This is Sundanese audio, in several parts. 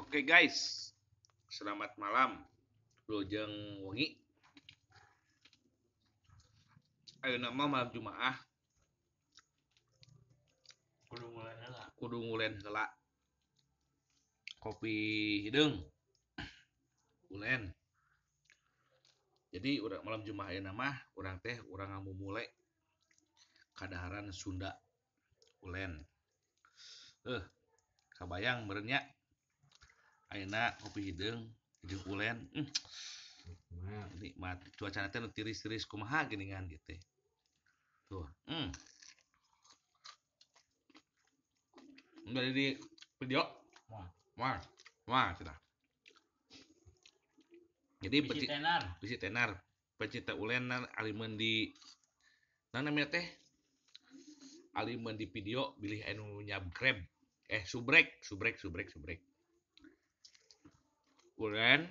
Oke guys, selamat malam. Wilujeng wengi. Ayeuna mah malam Jumaah. Kudu ngulen heula. Kudu ngulen heula. Kopi hideung. Ulen. Jadi urang malam Jumaah ayeuna mah urang teh urang ngamumule kadaharan Sunda ulen. Kabayang meureun nya. Ayeuna kopi hideung jeung ulen. Nikmat. Cuacana teh nu tiris-tiris kumaha geuningan ieu teh. Tuh. Dari di video. Wah. Wah, sudah. Jadi bisi tenar. Bisi tenar. Pecinta ulen alimeun di naon namanya teh? Alimeun di video bilih anu nyabgrab. Subrek. Ulen.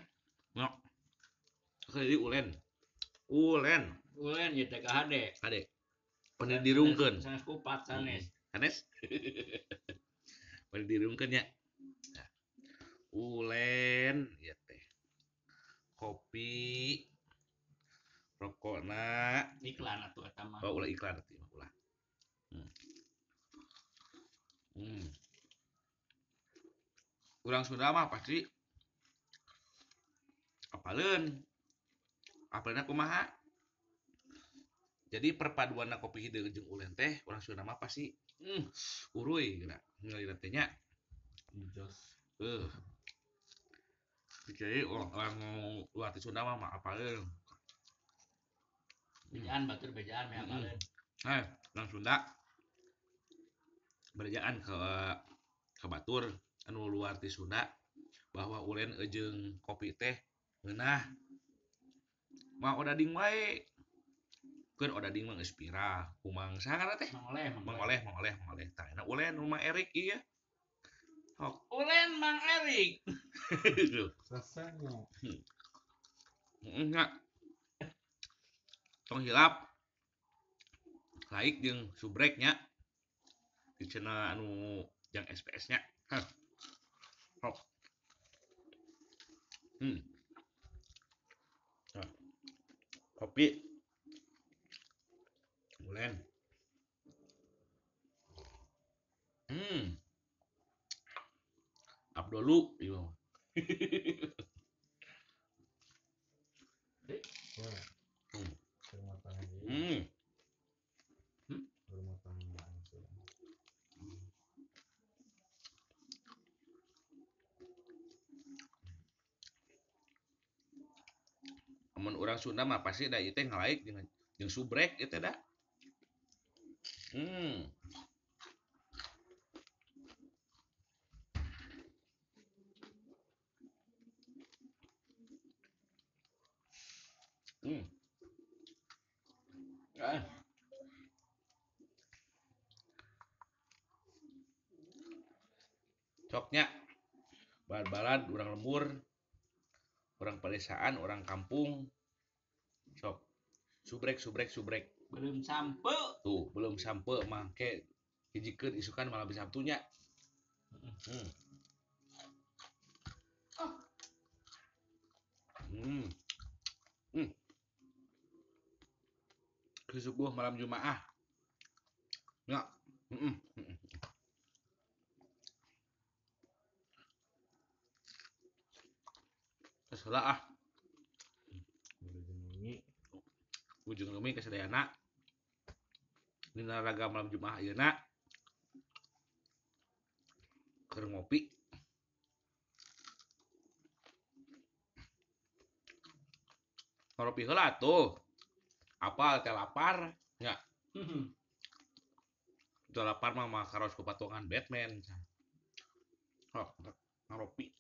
No. Jadi ulen. Ulen ieu teh ka hade. Hade. Pernah dirungkeun. Sanes kupat sanes. Sanes? Pernah dirungkeun nya. Nah. Ulen ieu teh. Kopi rokokna iklan atuh eta mah. Oh, ulah iklan atuh mah ulah. Urang Sunda mah pasti apaleun. Apaleunna kumaha? Jadi perpaduanna kopi hideung jeung ulen teh urang Sunda mah pasti uruy geuna ngalina teh nya. Jos. Jadi orang luar di Sunda mah apaleun. Bejaan batur bejaan meh apaleun. Orang Sunda bejaan ke batur anu luar ti Sunda bahwa ulen jeung kopi teh ngeunah. Mah odading wae. Keun odading mah geus viral. Kumang saha ngaranna teh? Mang Oleh. Mang Oleh. Tah enak ulen rumah Erik ieu. Sok. Ulen Mang Erik. Rasanya. Nya. Tong hilap like jeung subrek nya di channel anu jang SPS nya. Hah. Sok. Nah. Kopi. Ulen. Abdolu ieu mah. Amun urang Sunda mah pasti da ieu teh ngalaik jeung subrek ieu teh da. Coknya balad-balad urang lembur, urang pedesaan, urang kampung. Sok subrek. Belum sampe. Tuh, belum sampe mah ke hijikeun isukan malam Sabtunya. Kesubuh malam Jumaah. Ya. Keselah ah. Ujung lumi kesedayana. Dina raga malam Jumaah ayeuna. Keur ngopi. Ngopi heula tuh. Apal teh lapar nya. Teh lapar mah karos ku patungan Batman. Oh, ngopi.